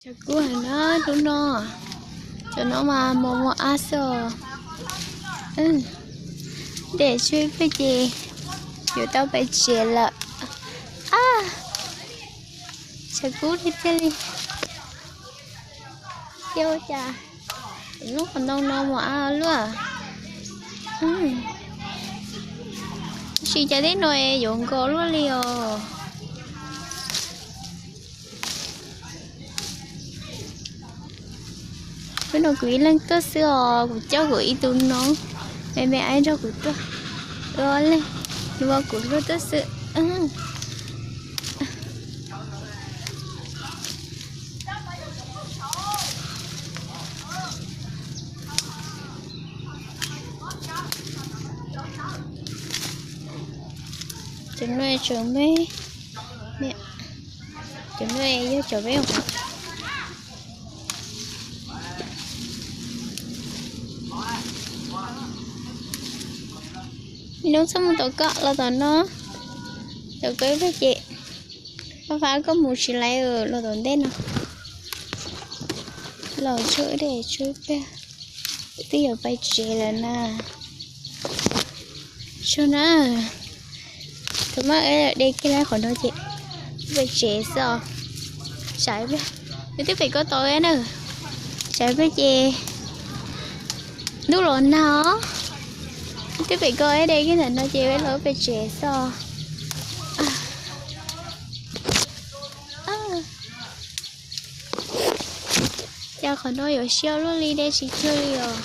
Tshav kub heev na hnub no, cov no mas mos mos ab xwb os. Dej tshuav ib pliag ces yuav tau pais tsev lawm. Ab, tshav kub tiag tiag li. Thiab ua cas lub qhov ntoo no mos ab luaj. Tab sis cas tej no es yuav nkos luaj li os. Hnub no kuv ib leeg tuaj xwb os, kuv coj kuv ib tug nob me me ab nrog kuv tuaj. Ua li, nws ua kuv luag tuaj xwb. Cov no tseem me, cov no yog cov me. Nws txhob mus tom koj los tom no, tom koj ib pliag ces, fab fab koj mus tsis laiv los tom ntej no. Los tshuav dej tshuav ib pliag, twb yuav pais tsev lawm na. Tshuav na, tus mab de kiag lawm qhov no ces pais tsev xwb os. Tsam ib pliag, nws twb pem ko tod na. Tsam ib pliag ces ntuj los nag os. Twb pem ko de kiag ntawm no ces wb los pais tsev xwb os. Cas qhov no yuav siab luaj li, de tsis cuag li os.